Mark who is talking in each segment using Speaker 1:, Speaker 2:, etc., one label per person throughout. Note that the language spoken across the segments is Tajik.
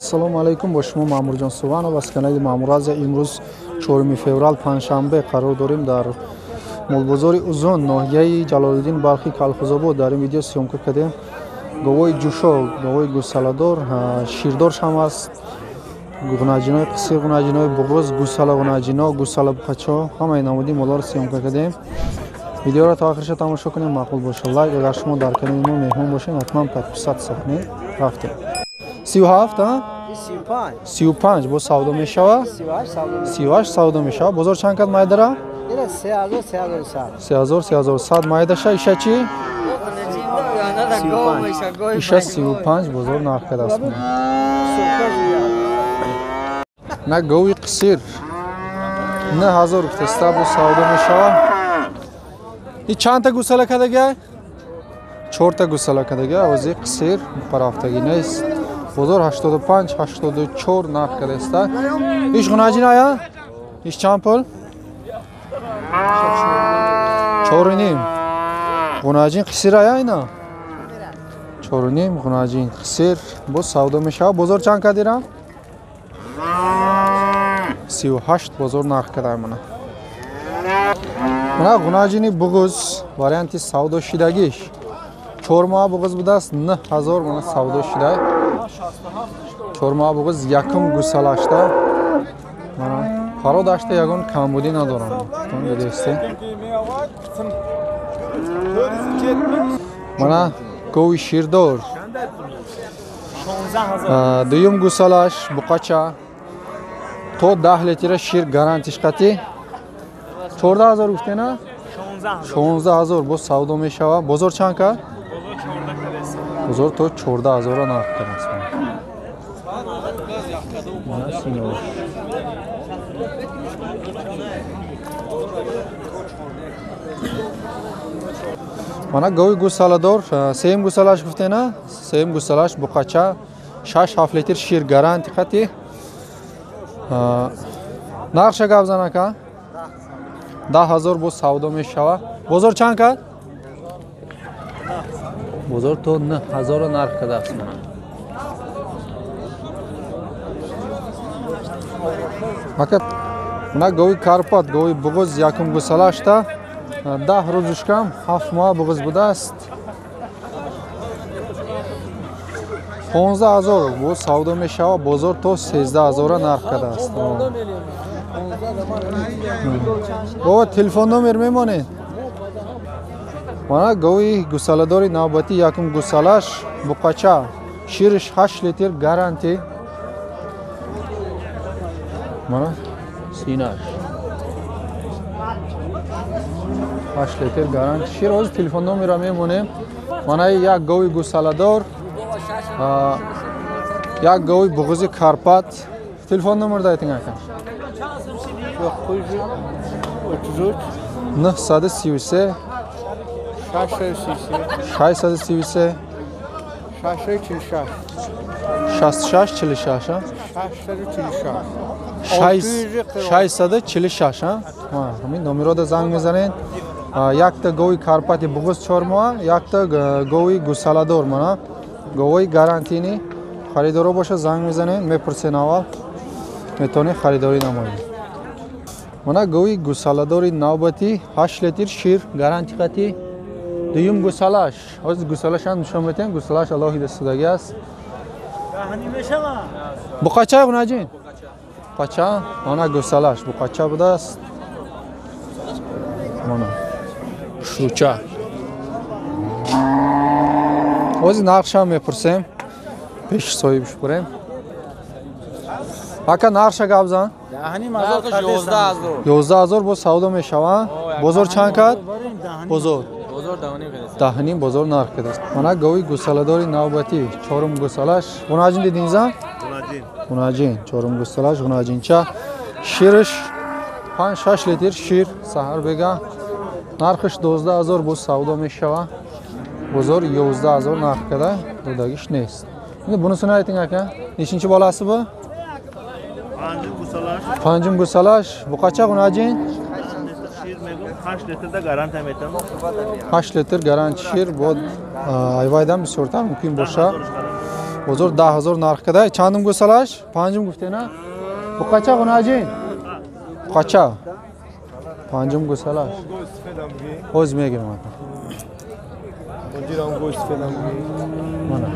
Speaker 1: Ассалому алайкум, бо шумо Маъмурҷон Суванов аз канали Маъмур Азия. Имрӯз 4 феврал, панҷшанбе, қарор дорем дар молбозори Узун, ноҳияи Ҷалолиддин Балхи, Калхузобод. Дар ин видео съёмка кардем говои ҷӯшо, говои гусаладор, ширдорш ҳам аст, ғунаҷинои қисир, ғунаҷинои буғуз, гусала ғунаҷино, гусала буқачо, ҳамаи намуди молҳоро съёмка кардем. Видеоро то охирша тамошо кунем, маъқул боша лайк. Агар шумо дар канали мо меҳмон бошед, ҳатман подписаться кунед. Рафтем. 37, а? 35 бо савдо мешава? 38 савдо мешава. Бозор чанд кад майдара? 3000, 3100 майдаша. Иша чи? Иша 35 бозор нарх кардааст. На гови қисир 9000 гуфтаста, бо савдо мешава. И чандта гусала кардага? Чорта гусала кардага. Овози қисир муқарафтагӣ нест. Бозор 85, 84 нарх кардааста. Иш ғунаҷин ая? Иш чанд пул? 4.5. Ғунаҷин қисир ая ина? 4.5 ғунаҷин қисир боз савдо мешава. Бозор чанд кардирам? 38 бозор нарх карда мана. Мана ғунаҷини буғуз варианти савдо шидагиш. 4 моҳ буғуз будааст, 9000 мана савдо шида. 4 моҳ буғуз, якум гусалашта. Мана пародашта ягон камбудӣ надорам. Мана гови ширдор. Дуюм гусалаш буқача. То 10 литра шир гарантиш қатӣ. 14000 гуфтена? 16000 боз савдо мешава. Бозор чанд кард? Бозор то 14000 нарх кардааст. Мана синёр. Мана гови гусаладор, сеюм гусалаш гуфтена? Сеюм гусалаш буқача, 6-7 литр шир гаранти қатӣ. Нархша гап зан ака? 10000 боз савдо мешава. Бозор чанд кард? Бозор то 9000 нарх кардааст. Ака, мана гови Карпат, гови буғуз, якум гусалашта 10 рӯзушкам 7 моҳ буғуз будааст. 15000 боз савдо мешава. Бозор то 13000 нарх кардааст. Бобо, телефон номер мемонед? Мана гови гусаладори навбатӣ, якум гусалаш буқача, шириш 8 литр гаранти. Мана синаш 8 литр гаранти шир. Ҳозир телефон номерро мемонем. Мана як гови гусаладор, як гови буғузи Карпат. Телефон номер дайтинг ака? 933 633 66 46 646. Ҳамин номерро занг мезанед. Якта гови Карпати буғуз 4 моҳ, якта гови гусаладор. Мана говои гарантини. Харидоро боша занг мезанед, мепурсен аввал, метавонед харидорӣ намоед. Мана гови гусаладори навбатӣ, 8 литр шир гаранти қатӣ. Дуюм гусалаш. Ҳозир гусалашам нишон метиҳем. Гусалаш алоҳида судагӣ аст. Буқача ғунаҷин? Буқача. Мана гусалаш буқача будааст. Мана шуча. Ҳозир нархшам мепурсем. Пеш соҳибш бурем. Ака, нархша гап зан? 11000 боз савдо мешава. Бозор чанд кард? Бозор 10.5 бозор нарх кардааст. Мана гови гусаладори навбатӣ, чорум гусалаш. Ғунаҷин дидин зан? Ғунаҷин, чорум гусалаш ғунаҷинча. Шириш 5-6 литр шир саҳар бега. Нархаш 12000 боз савдо мешава. Бозор 11000 нарх карда, додагиш нест. Endi bunisini ayting aka. Nechinchi bolasi bu? Панҷум гусалаш. Буқача ғунаҷин?
Speaker 2: 8 литрда гарантия метам.
Speaker 1: 8 литр гарант шир бо айвайдан бисёртар мумкин боша. Бозор 10 000 нарх када. Чандум гӯсалаш? Панҷум гуфтена? Буқача ғунаҷин? Буқача. Панҷум гӯсалаш. Ҳоз мегирам ака. Мана.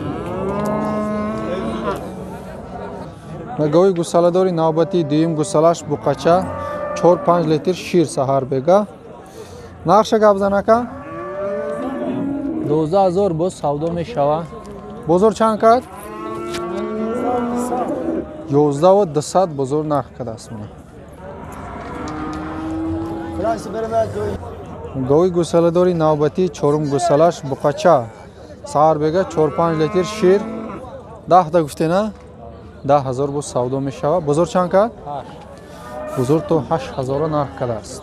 Speaker 1: Гови гӯсаладори навбати дуюм гӯсалаш буқача 4-5 литр шир саҳар бега. Нархша гап зан ака? 12 000 боз савдо мешава. Бозор чанд кард? 11 200 бозор нарх кардааст. Гови гӯсаладори навбатӣ чорум гӯсалаш буқача саҳар бега 4-5 литр шир 10 та гуфтена 10 000 боз савдо мешава. Бозор чанд кард? Бозор то 8000 нарх кардааст.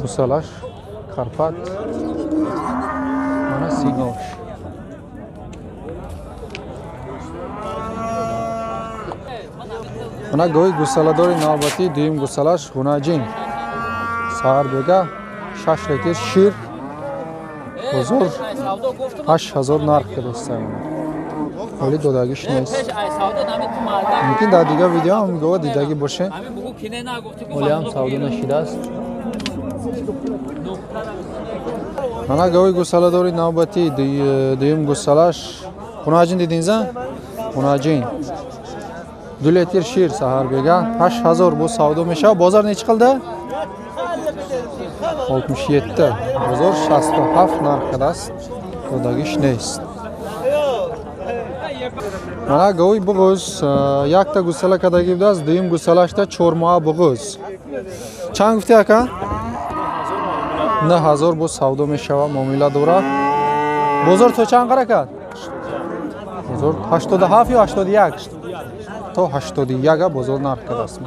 Speaker 1: Гӯсалаш карпат мана синош. Мана гови гӯсаладори навбатӣ дуюм гӯсалаш ғунаҷин саҳар бега 6 литр шир бозор 8000 нарх кардааст. Ҳоли додагиш нест. Мумкин дар дигар видео ҳам гова дидагӣ боше. Ҳолиам савдо нашидааст. Мана гови гӯсаладори навбатӣ дуюм гӯсалаш ғунаҷин дидинза? Ғунаҷин 2 литр шир саҳар бега 8000 боз савдо мешавад. Бозор нечи қилди? 67. Бозор 67 нарх кардааст. Додагиш нест. Мана гови буғуз якта гӯсала кардагӣ будааст, дуюм гӯсалашта 4 моҳа буғуз. Чанд гуфти ака? 9000 боз савдо мешавад, муомила дорад. Бозор то чанд қара кард? Бозор 87 ё 81? То 81 бозор нарх кардааст.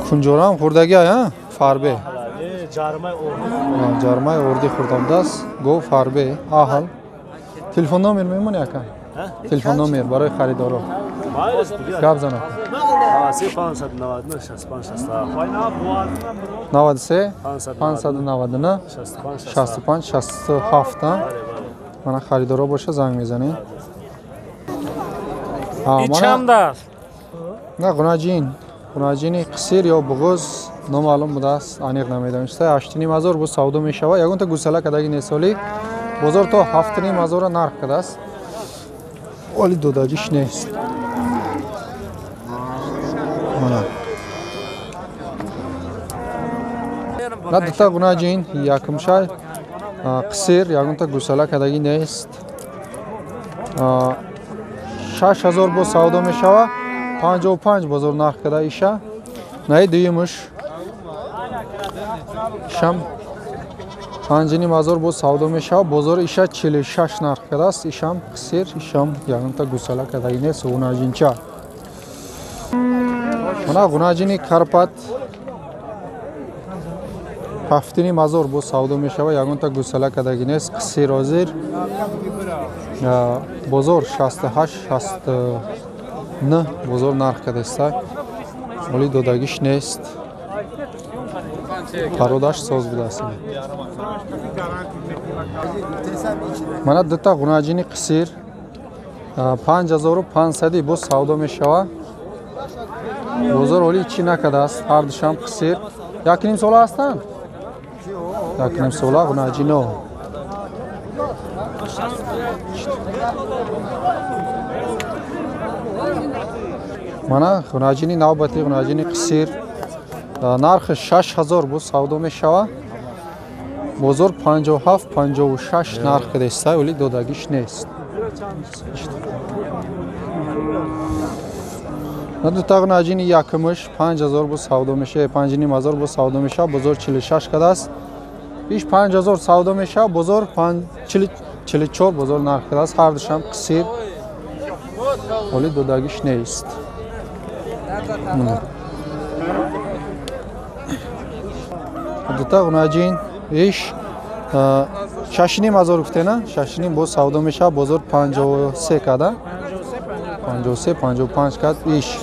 Speaker 1: Кунҷораам хӯрдагӣ а? Фарбе. Ҷармаи ордӣ хӯрда будааст. Гов фарбе, аҳл. Телефон номер мемонӣ ака? Телефон номер барои харидоро. Гап зан ака. 93 599 65 67. Мана харидоро боша занг мезанед.
Speaker 3: Чанд аст?
Speaker 1: На ғунаҷин. Ғунаҷини қисир ё буғуз номаълум будааст, аниқ намедонем. 8 500 буз савдо мешавад. Ягонта гӯсала кадаги несолӣ. Бозор то 7 500 нарх кардааст. Вале додагиш нест. Мана. На дута ғунаҷин якумшай қисир ягонта гӯсала кадаги нест. 6000 боз савдо мешавад. 55 бозор нарх карда иша. Наи дуюмуш ишам 5 500 боз савдо мешавад. Бозор иша 46 нарх кардааст. Ишам қисир, ишам ягонта гӯсала кардаги нест. Ғунаҷинча. Мана ғунаҷини карпат 7 500 боз савдо мешавад. Ягонта гӯсала кардаги нест. Қисир ҳозир. Бозор 68 69 бозор нарх кардааст. Ҳоли додагиш нест. Пародаш соз будааст. Мана дута ғунаҷини қисир 5500 боз савдо мешавад. Бозор ҳоли чӣ накардааст. Ҳар душам қисир. 1,5 сола ҳастанд? 1,5 сола ғунаҷино. Мана ғунаҷини навбатӣ ғунаҷини қисир нархи 6000 боз савдо мешавад. Бозор 57 56 нарх кардааст, вале додагиш нест. На дута ғунаҷини якумш 5000 боз савдо мешавад, 5 500 боз савдо мешавад, бозор 46 кардааст. Иш 5000 савдо мешавад, бозор 44 бозор нарх кардааст. Ҳар душам қисир. Ҳоли додагиш нест. Дута ғунаҷин иш 6 500 гуфтена? 6,5 боз савдо мешавад, бозор 53 када. 53 55 кад иш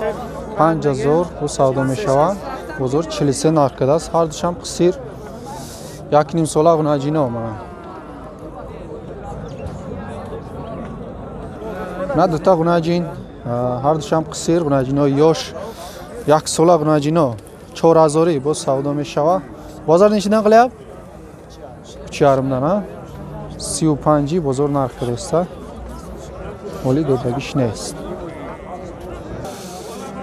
Speaker 1: 5000 боз савдо мешавад. Бозор 43 нарх кардааст. Ҳар душам қисир. 1,5 сола ғунаҷино мана. На дута ғунаҷин, ҳардушам қисир, ғунаҷинои ёш, яксола ғунаҷино 4000 боз савдо мешава. Бозор нечидан қиляп? Учярмдан, 35 бозор нарх кардеста, ҳоли додагиш нест.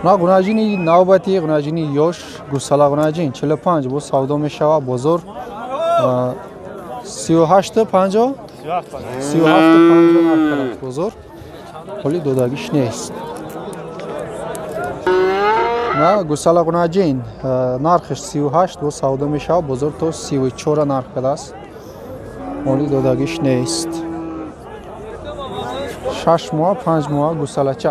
Speaker 1: На ғунаҷини навбати, ғунаҷини ёш, гусала ғунаҷин 45 боз савдо мешава. Бозор 38 50, 37 50 нарх кард бозор, ҳоли додагиш нест. На гусала ғунаҷин нархаш 38 боз савдо мешава. Бозор то 34 нарх кардааст, ҳоли додагиш нест. 6 моҳ, 5 моҳ гусалача.